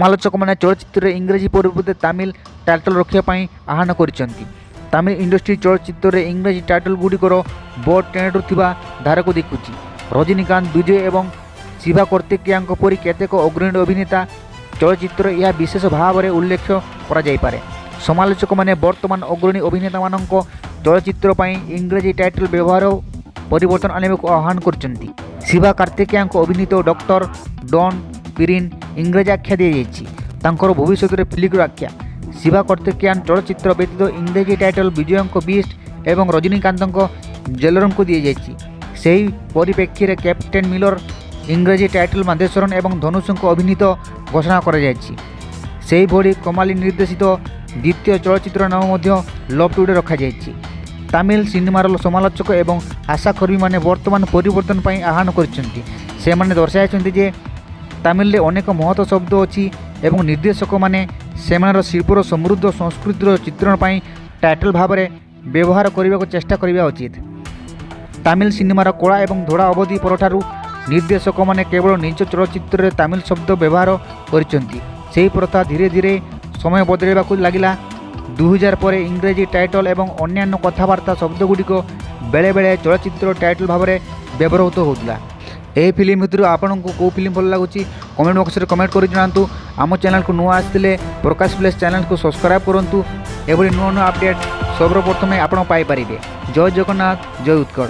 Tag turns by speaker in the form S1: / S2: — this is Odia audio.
S1: ସମାଲୋଚକମାନେ ଚଳଚ୍ଚିତ୍ରରେ ଇଂରାଜୀ ପରିବର୍ତ୍ତେ ତାମିଲ ଟାଇଟଲ୍ ରଖିବା ପାଇଁ ଆହ୍ୱାନ କରିଛନ୍ତି। ତାମିଲ ଇଣ୍ଡଷ୍ଟ୍ରି ଚଳଚ୍ଚିତ୍ରରେ ଇଂରାଜୀ ଟାଇଟଲ୍ ଗୁଡ଼ିକର ବଡ଼ ଟ୍ରେଣ୍ଡରୁ ଥିବା ଧାରାକୁ ଦେଖୁଛି। ରଜନୀକାନ୍ତ, ବିଜୟ ଏବଂ ଶିବା କାର୍ତ୍ତିକେୟଙ୍କ ପରି କେତେକ ଅଗ୍ରଣୀ ଅଭିନେତା ଚଳଚ୍ଚିତ୍ରରେ ଏହା ବିଶେଷ ଭାବରେ ଉଲ୍ଲେଖ କରାଯାଇପାରେ। ସମାଲୋଚକମାନେ ବର୍ତ୍ତମାନ ଅଗ୍ରଣୀ ଅଭିନେତାମାନଙ୍କ ଚଳଚ୍ଚିତ୍ର ପାଇଁ ଇଂରାଜୀ ଟାଇଟଲ୍ ବ୍ୟବହାର ପରିବର୍ତ୍ତନ ଆଣିବାକୁ ଆହ୍ୱାନ କରିଛନ୍ତି। ଶିବା କାର୍ତ୍ତିକେୟଙ୍କ ଅଭିନୀତ ଡକ୍ଟର, ଡନ୍, ପିରିନ୍ ଇଂରାଜୀ ଆଖ୍ୟା ଦିଆଯାଇଛି। ତାଙ୍କର ଭବିଷ୍ୟତରେ ଫିଲ୍ମର ଆଖ୍ୟା। ଶିବା କାର୍ତ୍ତିକେୟନ ଚଳଚ୍ଚିତ୍ର ବ୍ୟତୀତ ଇଂରାଜୀ ଟାଇଟଲ୍ ବିଜୟଙ୍କ ବିଷ୍ଟ ଏବଂ ରଜନୀକାନ୍ତଙ୍କ ଜେଲରଙ୍କୁ ଦିଆଯାଇଛି। ସେହି ପରିପ୍ରେକ୍ଷୀରେ କ୍ୟାପ୍ଟେନ୍ ମିଲର ଇଂରାଜୀ ଟାଇଟଲ୍ ମାଧେଶ୍ୱରନ ଏବଂ ଧନୁଷଙ୍କ ଅଭିନୀତ ଘୋଷଣା କରାଯାଇଛି। ସେହିଭଳି କମାଲି ନିର୍ଦ୍ଦେଶିତ ଦ୍ୱିତୀୟ ଚଳଚ୍ଚିତ୍ର ନାମ ମଧ୍ୟ ଲଭ୍ ଟୁଡେ ରଖାଯାଇଛି। ତାମିଲ ସିନେମାର ସମାଲୋଚକ ଏବଂ ଆଶାକର୍ମୀମାନେ ବର୍ତ୍ତମାନ ପରିବର୍ତ୍ତନ ପାଇଁ ଆହ୍ୱାନ କରିଛନ୍ତି। ସେମାନେ ଦର୍ଶାଇଛନ୍ତି ଯେ ତାମିଲରେ ଅନେକ ମହତ ଶବ୍ଦ ଅଛି ଏବଂ ନିର୍ଦ୍ଦେଶକମାନେ ସେମାନଙ୍କର ଶିଳ୍ପର ସମୃଦ୍ଧ ସଂସ୍କୃତିର ଚିତ୍ରଣ ପାଇଁ ଟାଇଟଲ୍ ଭାବରେ ବ୍ୟବହାର କରିବାକୁ ଚେଷ୍ଟା କରିବା ଉଚିତ। ତାମିଲ ସିନେମାର କଳା ଏବଂ ଧଳା ଅବଧି ପରଠାରୁ ନିର୍ଦ୍ଦେଶକମାନେ କେବଳ ନିଜ ଚଳଚ୍ଚିତ୍ରରେ ତାମିଲ ଶବ୍ଦ ବ୍ୟବହାର କରିଛନ୍ତି। ସେହି ପ୍ରଥା ଧୀରେ ଧୀରେ ସମୟ ବଦଳାଇବାକୁ ଲାଗିଲା। 2000 ପରେ ଇଂରାଜୀ ଟାଇଟଲ୍ ଏବଂ ଅନ୍ୟାନ୍ୟ କଥାବାର୍ତ୍ତା ଶବ୍ଦଗୁଡ଼ିକ ବେଳେବେଳେ ଚଳଚ୍ଚିତ୍ର ଟାଇଟଲ୍ ଭାବରେ ବ୍ୟବହୃତ ହେଉଥିଲା। ଏହି ଫିଲ୍ମ ଭିତରୁ ଆପଣଙ୍କୁ କେଉଁ ଫିଲ୍ମ ଭଲ ଲାଗୁଛି, କମେଣ୍ଟ ବକ୍ସରେ କମେଣ୍ଟ କରି ଜଣାନ୍ତୁ। ଆମ ଚ୍ୟାନେଲକୁ ନୂଆ ଆସିଥିଲେ ପ୍ରକାଶ ପ୍ଲେସ୍ ଚ୍ୟାନେଲକୁ ସବସ୍କ୍ରାଇବ୍ କରନ୍ତୁ। ଏଭଳି ନୂଆ ନୂଆ ଅପଡ଼େଟ୍ ସର୍ବପ୍ରଥମେ ଆପଣ ପାଇପାରିବେ। ଜୟ ଜଗନ୍ନାଥ, ଜୟ ଉତ୍କଳ।